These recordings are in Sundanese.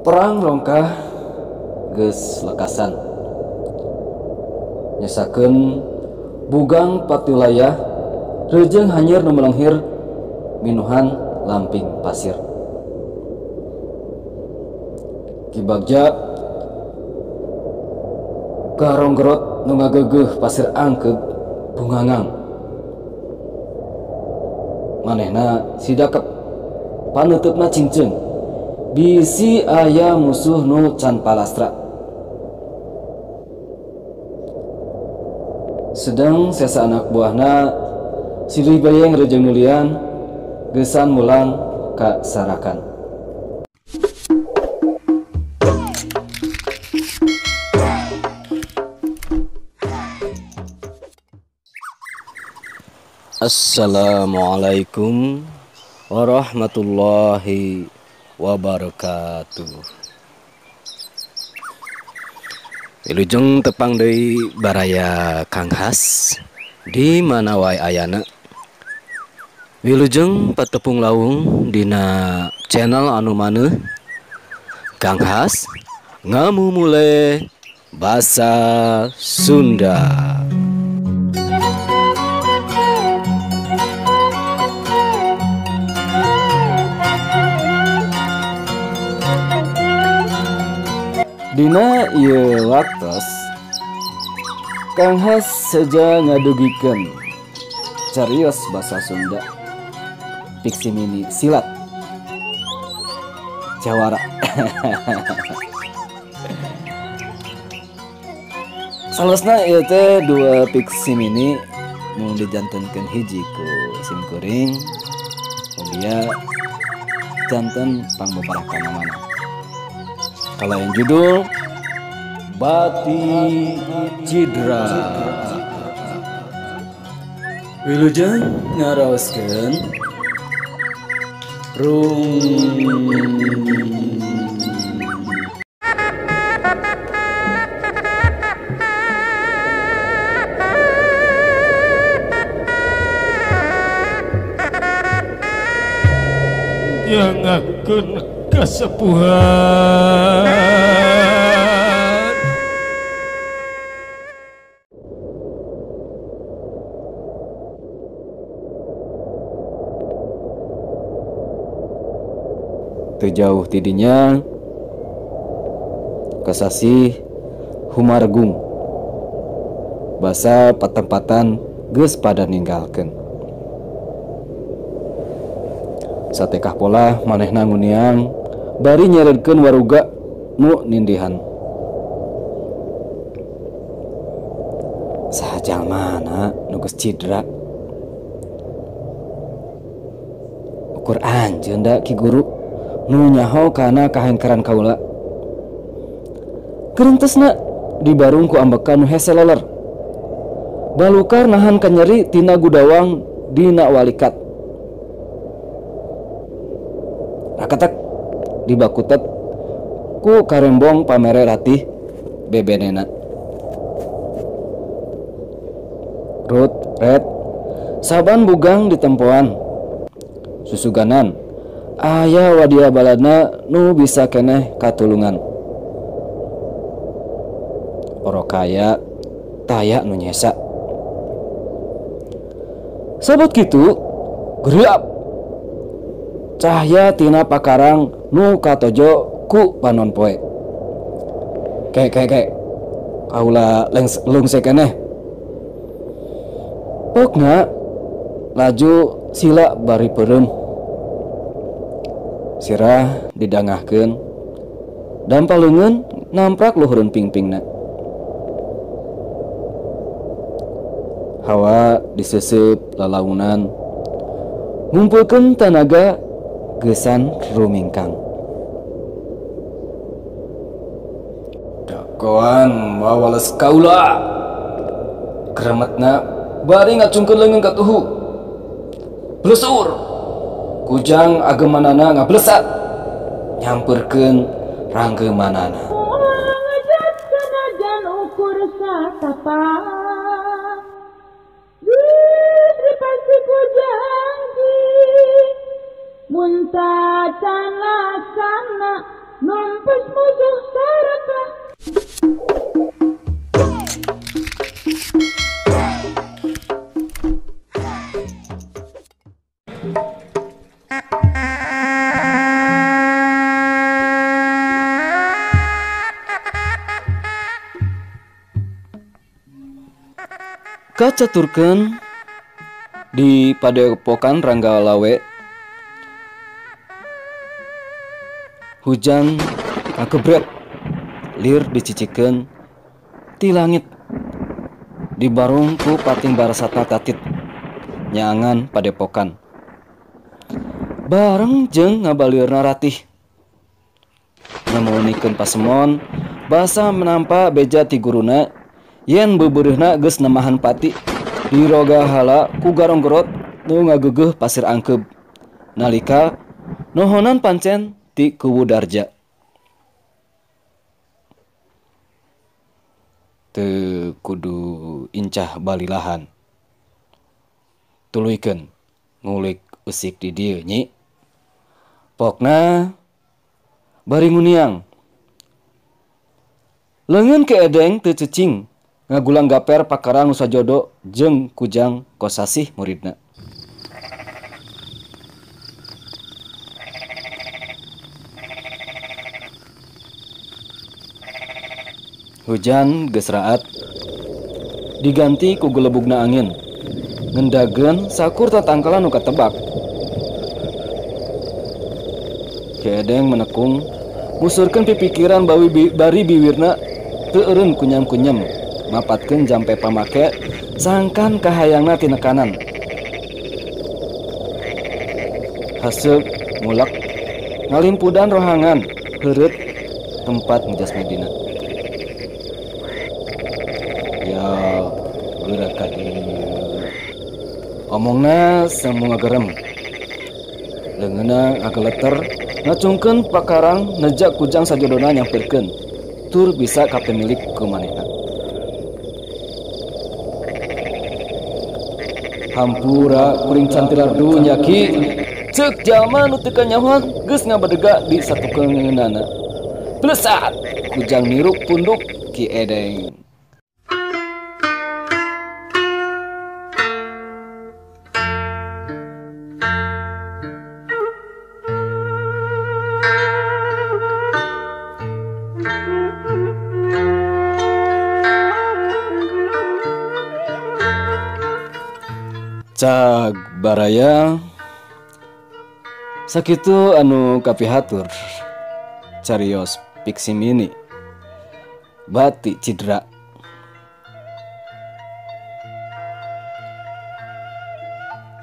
Perang rongkah geus lekasan. Nyesakeun bugang patilayah reujeng hanyir nu melenghir minuhan lamping pasir. Ki Bagja garonggerot nu ngageugeuh pasir angkeug bungangang. Manehna sidakep panuteupna cingceung bisi aya musuh nu can palastra. Sedang sesa anak buahna silih bayeng reujeng nulian geusan mulang ka Sarakan. Assalamualaikum warahmatullahi wabarakatuh. Wilujeng tepang deui baraya Kang Has di mana wae ayana. Wilujeng patepung lawung dina channel anu maneuh Kang Has ngamumule basa Sunda. Dina ieu waktos Kang Has seja ngadugikeun carios basa Sunda fiksi mini silat jawara. Salosna ieu teh dua fiksi mini nu dijantenkeun hiji ku simkuring mugia janten pangbabarakan mana. Kalau yang judul Bati Cidra. Wilujeng ngaraoskeun rung. Nyangakeun kasepuhan. Teu jauh tidinya kasasih Humargung basa patempatan geus pada ninggalkeun. Satekah pola manehna nguniang bari nyeredkeun waruga nu nindihan. Saha jalmana nu geus cidra? Ukur anjeun da Ki Guru nu nyaho kana kahengkeran kaula. Gerentesna dibarung ku ambekan nu hese leler. Balukar nahan kanyeri tina gudawang dina walikat. Rakatek dibakutet ku karembong pamere ratih bebenena. Rut ret saban bugang ditempoan susuganan aya wadia baladna nu bisa keneh katulungan. Orokaya taya nu nyesa. Sabot kitu geriap cahya tina pakarang nu katojo ku panon poe. Ke ke ke kaula lengse keneh. Pokna laju sila bari peureum. Sirah didangahkeun dampa leungeun namprak luhureun pingpingna. Hawa diseseup lalaunan ngumpulkeun tanaga geusan rumingkang. Dagoan wawales kaula keremetna bari ngacungkeun leungeun ka tuhu. Blesur kujang agemanana ngablesat nyamperkeun ranggemanana. Muntacan laksana Numpes musuh sarakah. Kacaturkeun di Padepokan Ranggalawe, hujan kakebrek lir dicicikeun ti langit dibarung ku pating barasatna tatit nyaangan padepokan bareng jeung ngabalieurna ratih ngamunikeun pasemon basa menampa beja ti guruna yen beubeureuhna geus nemahan pati dirogahala ku garonggerot nu ngageugeuh pasir angkeub nalika nohonan pancen ti Kuwu Darja. Teu kudu incah balilahan, tuluykeun ngulik usik di dieu nyi. Pokna bari nguniang leungeun Ki Edeng teu cicing ngagulang gaper pakarang nu sajodo jeung kujang kosasih muridna. Hujan geus raat diganti ku gelebugna angin ngendageun sakur tatangkalan nu katebak. Ki Edeng menekung musurkeun pipikiran bawi bari biwirna teu eureun kunyam-kunyam mapatkeun jampe pamake sangkan kahayangna tinekanan. Haseup mulak ngalimpudan rohangan heureut tempat ngejas Medina. Ya geura ka dieu. Omongna semu ngagerem. Leungeunna ngageleter ngacungkeun pakarang neja kujang sajodona nyamperkeun tur bisa ka pemilik ku manehna. Hampura kuring cantilar dunya ki. Ceuk jalma nu teu kanyahoan geus ngabadega di satukeunana. Plesat kujang niruk punduk Ki Edeng. Cag baraya sakitu anu kapihatur carios piksimini bati cidra.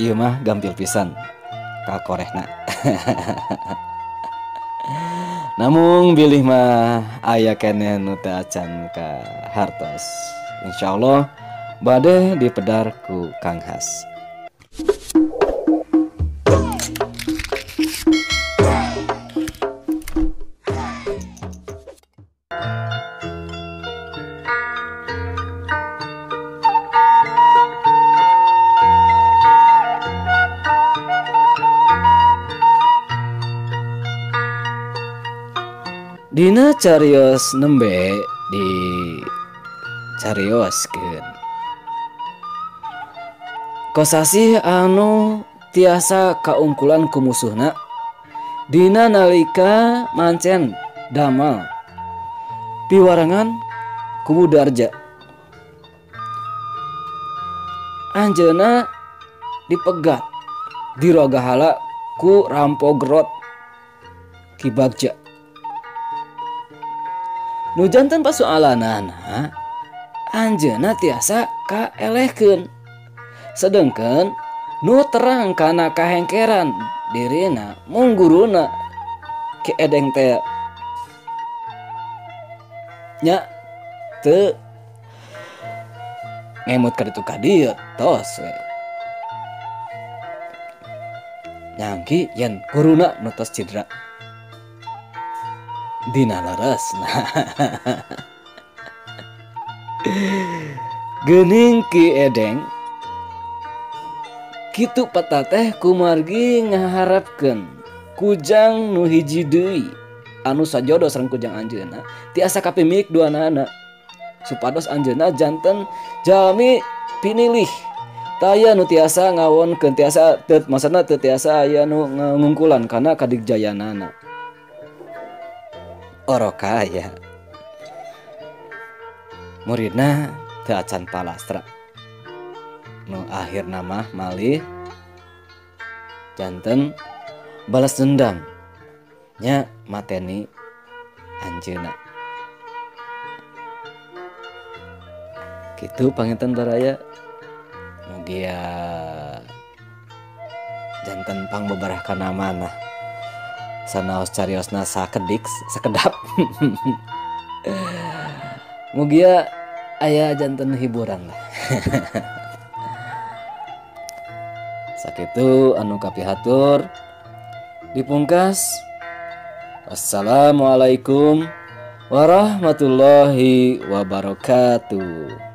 Ieu mah gampil pisan kakorehna. Namung bilih mah aya keneh nu teu acan ka hartos. Insyaallah bade dipedar ku Kang Has. Dina carios nembe di carioskeun. Kosasih anu tiasa kaungkulan ku musuhna dina nalika mancen damal piwarangan Kuwu Darja. Anjeunna dipegat dirogahala ku rampogrot Ki Bagja. Nu janten pasualanana anjeunna tiasa kaelehkeun. Sedengkeun nu terang kana kahengkeran dirina mung guruna Ki Edeng teh nya teu ngemut ka ditu ka dieu tos we. Nyangki yen guruna nu tos cidra. Dina leresna. Geuning Ki Edeng kitu peta teh kumargi ngaharapkeun kujang nu hiji deui. anu sajodo sareng kujang anjeunna tiasa kapimilik duanana supados anjeunna janten jalmi pinilih taya nu tiasa ngawonkeun tiasa teu maksudna teu tiasa aya nu ngungkulan kana kadigjayanana. Orokaya muridna teu acan palastra nu akhirna mah malih janten balas dendam nya mateni anjeunna. Kitu panginten baraya mugia janten pangbeberah kana manah sanaos cariosna sakedik sakedap. Mugia aya janten hiburan lah. Sakitu anu kapihatur dipungkas. Wassalamualaikum warahmatullahi wabarakatuh.